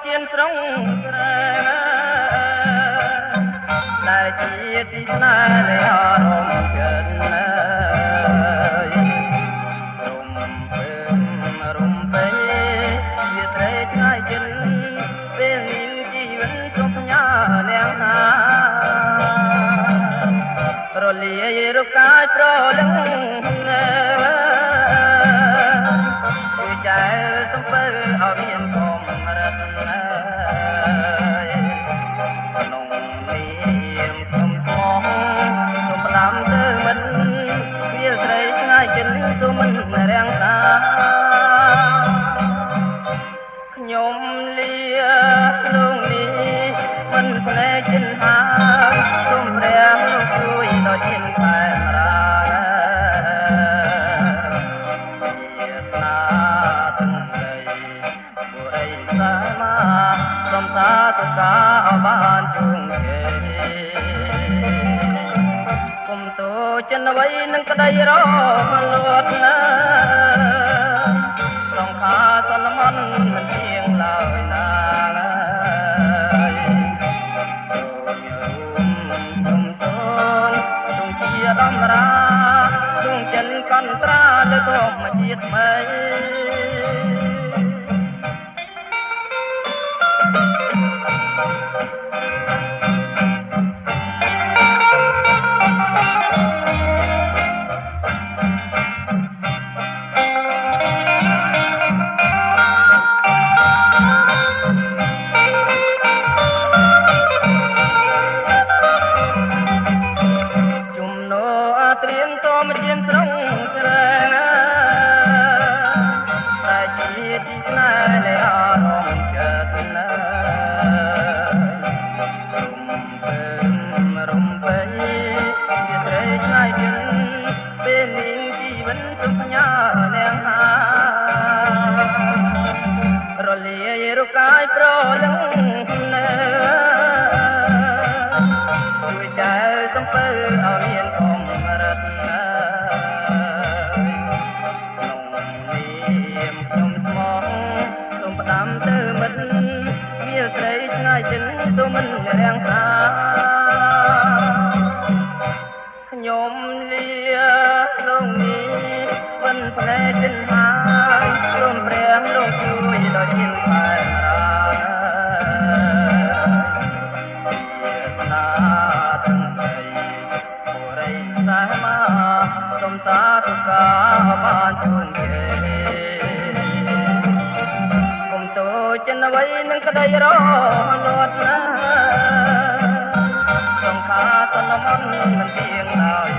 ជាតិស្រុងស្រែដែលជាទីស្នេហ៍នៃអារម្មណ៍ចិត្តណារំពើរំពេជាត្រីឆ្ងាយចិនពេលនេះជីវិតសុខញ៉ានាងណារលាយរូបកាយប្រលឹងគឺចែសំពើឲ្យមានកម្រិតក្នុងនាមខ្ញុំស្មោះសូមផ្ដាំទៅមិនវាស្រីឆ្ងាយចិនសូមមិនរាំងសាខ្ញុំលាលោកនេះមិនភ្នែកចិនហាសូមព្រះលោកជួយដល់ចិនខែមរាជាស្នាទាំងដីបុរីសាមាសូមសាធុការឲ្យបានជោគជ័យគុំទោចិនអ្វីនឹងក្តីរលត់ណាសង្ខាសន្មន់មិនទៀងឡើយណារួមទុំទូនទុំជាដំរាទុំចិនកន្ត្រាលើធម្មជាតិថ្មីខ្ញុំលាលោកនេះមិនភ្នែកចិនហើយសូមព្រះលោកជួយដល់ចិនខែមរាជាស្នាទាំងបីបុរីសាមាសូមសាធុការបានជោគជ័យគុំទោចិនអ្វីនឹងក្តីរលត់ណាសង្ខាសន្មន់មិនទៀងឡើយ